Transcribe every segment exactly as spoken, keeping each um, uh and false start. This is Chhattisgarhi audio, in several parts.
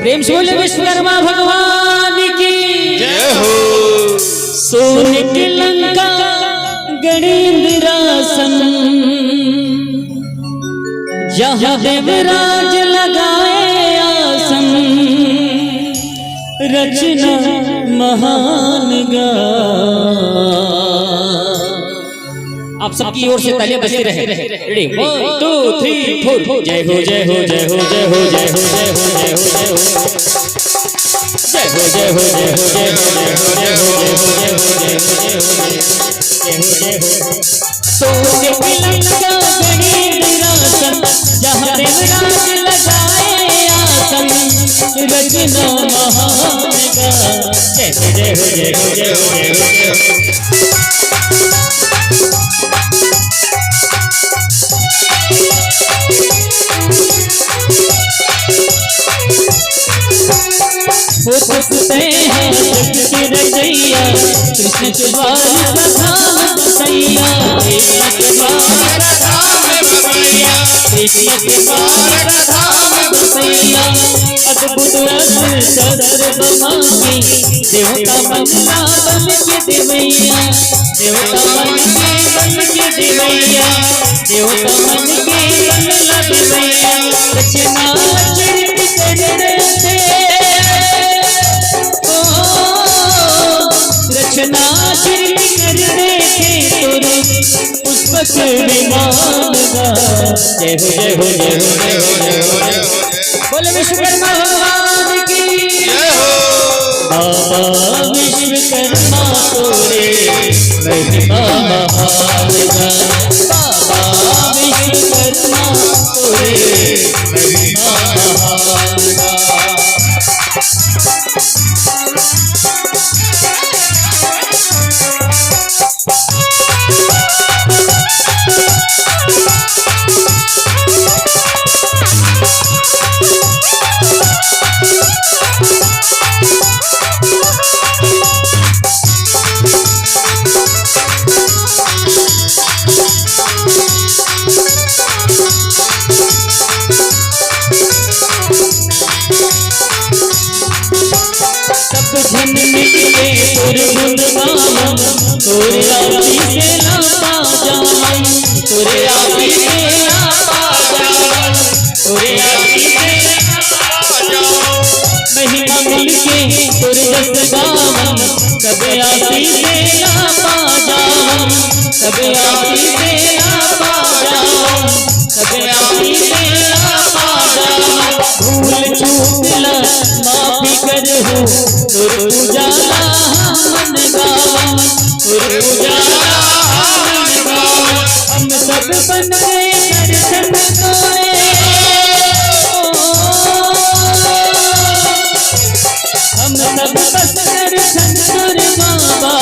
प्रेम से बोले विश्वकर्मा भगवान की। जय हो। सोने की लंका गणेंद्रासन, जहाँ देवराज लगाए आसन, रचना महान गा। आप सबकी ओर से तालियां बजती रहे। Ready, one, two, three, four। जय हो, जय हो, जय हो, जय हो, जय हो, जय हो, जय हो, जय हो। जय हो, जय हो, जय हो, जय हो, जय हो। सोने की लंका गणेंद्रासन, जहाँ देवराज लगाए आसन, रचना महान गा। जय हो, जय हो, जय हो, जय हो, जय हो, जय हो। वो तो तय है जग के रचैया, कृष्ण के द्वार का धाम बसैया, कृष्ण के द्वार का धाम बसैया, कृष्ण के द्वार का धाम बसैया। अद्भुत रस शस्त्र बमा के, देवता बनला बन के देवैया, देवता बन के बन के देवैया, देवता बन के बनला देवैया। रचना अचरज करने से, ओ, रचना अचरज करने से तोर पुष्पक विमान गा। जय हो, जय हो, जय हो, जय हो, जय हो, जय हो। बोले विश्वकर्मा भगवान की। जय हो। बाबा विश्वकर्मा तोरे महिमा महान गा। बाबा विश्वकर्मा तोरे महिमा महान गा। सब झन मिलके तोर गुण गावन, तोर आरती से लापा जावन, तोर आरती से लापा जावन, तोर आरती से लापा जावन। महिमा मिलके तोर जस गावन, सब आरती से लापा जावन, सब आरती से लापा जावन। सब आरती से लापा जावन, भूल चूक ला माफी करहू, तोर पूजा ला हमन गावन, तोर पूजा ला हमन गावन। हम सब बन गए दर्शन तोरे, हम सब बन दर्शन तोरे बाबा,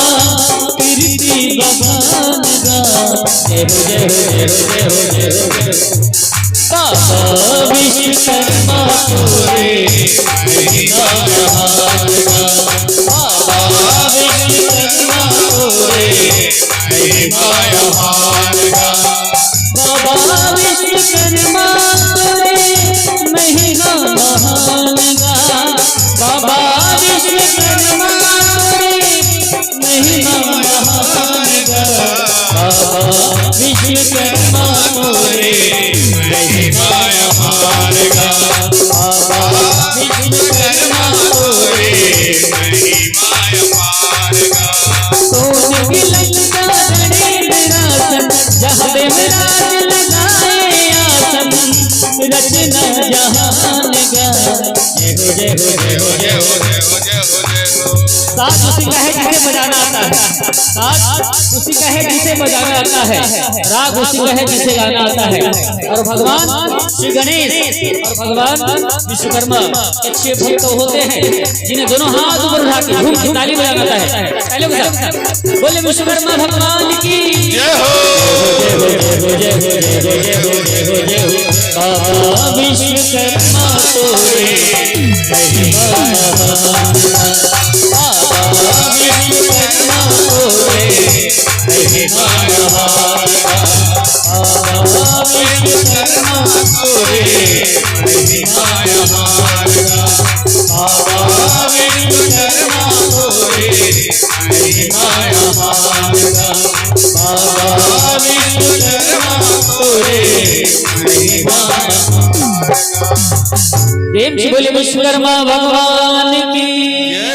कीर्ति बखान गा। जय हो, जय हो, जय हो, जय हो, जय हो, जय हो। बाबा विश्वकर्मा तोरे महिमा महान गा। बाबा विश्वकर्मा तोरे महिमा महान गा। बाबा विश्वकर्मा तोरे महिमा महान गा। बाबा विश्वकर्मा तोरे महिमा महान गा। बाबा विश्वकर्मा तोरे महिमा महान गा। बाबा विश्वकर्मा तोरे महिमा महान गा। सोन की लंका गणेंद्रासन, जहाँ देवराज लगाए आसन, रचना जहान गा। जय हो, जय हो, जय हो, जय हो, जय हो, जय हो, जय हो। साज उसी का है जिसे बजाना आता है, साज उसी का है जिसे बजाना आता है, राग उसी का है जिसे गाना आता है। और भगवान श्री गणेश और भगवान विश्वकर्मा के अच्छे भक्त होते हैं, जिन्हें दोनों हाथ ऊपर उठा के झूम के ताली बजाना आता है। पहले बजा, बोले विश्वकर्मा भगवान की। जय हो। बाबा विश्वकर्मा तोरे महिमा महान। बाबा विश्वकर्मा तोरे महिमा महान। बाबा विश्वकर्मा तोरे महिमा महान। प्रेम से बोले विश्वकर्मा भगवान की।